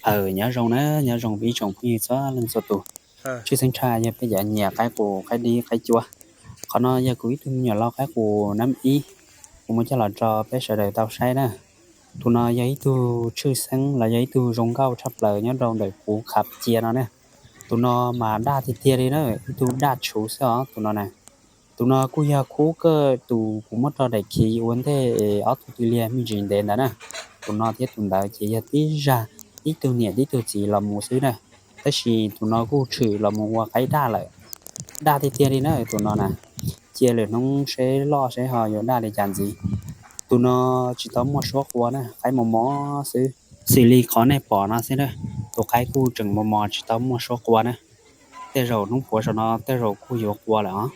Aws, nyob zoo na, nyob zoo ib tsoom phooj ywg txhua leej txhua tus. Tshwj xeeb tshaj yog peb cov nyiam qaib qus qaib dib qaib cuab. Qhov no yog kuv ib tug me nyuam loj qaib qus nab ib, kuv muab coj los rau peb sawv daws tau saib na. Tus no yog ib tug tshwj xeeb los yog ib tug zoo nkauj tshaj plaws nyob rau ntawm kuv khav cia no na. Tus no mas daj tiag tiag li na, ib tug daj tshuv xwb os tus no na. Tus no kuj yog khub kawg tus kuv muab rau daim khiv ua ntej es ob tug twg liag me ntsis ntev ntawd na. Tus no thiab tus ntawd ces yog tib zag ib tug niam tib tug txiv los mus xwb na. Tab sis tus no kuj tshwm los mus ua qaib daj lawm. Daj tiag tiag li na tus no na. Cia lwm hnub seb loj seb ho yuav daj li cas ntxiv. Tus no tsis tau muaj suab qua na, qaib mos mos xwb. Xws li qhov nej pom no xwb na, tus qaib kuj tseem mos mos tsis tau muaj suab qua na. Tej zaum hnub puav saum no tej zaum kuj yuav qua lawm os.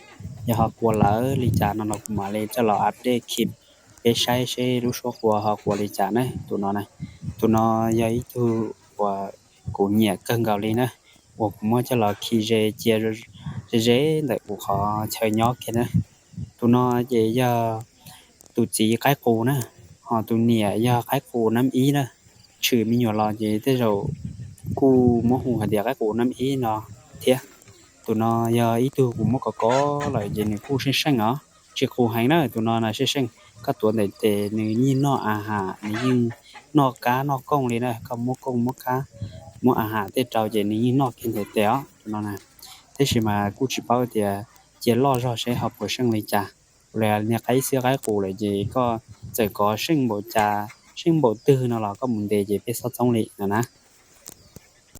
Yog ho qua lawm li cas no no kuv mam li coj los update clip peb saib seb lub suab qua ho qua li cas na tus no na. Tus no yog ib tug uas kuv nyiam kawg nkaus li na, uas kuv muab coj los khi ze cia ze ze ntawm kuv qhov chaw nyob kiag na. Tus no ces yog tus txiv qaib qus na, ho tus niam yog qaib qus nab ib na. Tshwm me nyuam los ces tej zaum kuj muab hu hais tias qaib qus nab ib no thiab. Tus no yog ib tug kuv muab kov kov lawm ces nws kuj seej seej os, tsis qus heev na, tus no na seej seej. Koj tuav ntev tes nws yeej noj a has, nws yeej noj kab noj kooj li na, koj muab kooj muab kab muab a has tej rau ces nws yeej noj kiag ntev tes os tus no na. Tab sis mas kuj tsis paub tias cia loj zog seb ho puas seej li cas. Li niag qaib xiab qaib qus lawm ces koj txawm kov seej npaum cas seej npaum twg no los koj mus ntes ces peb xob txoob li no na.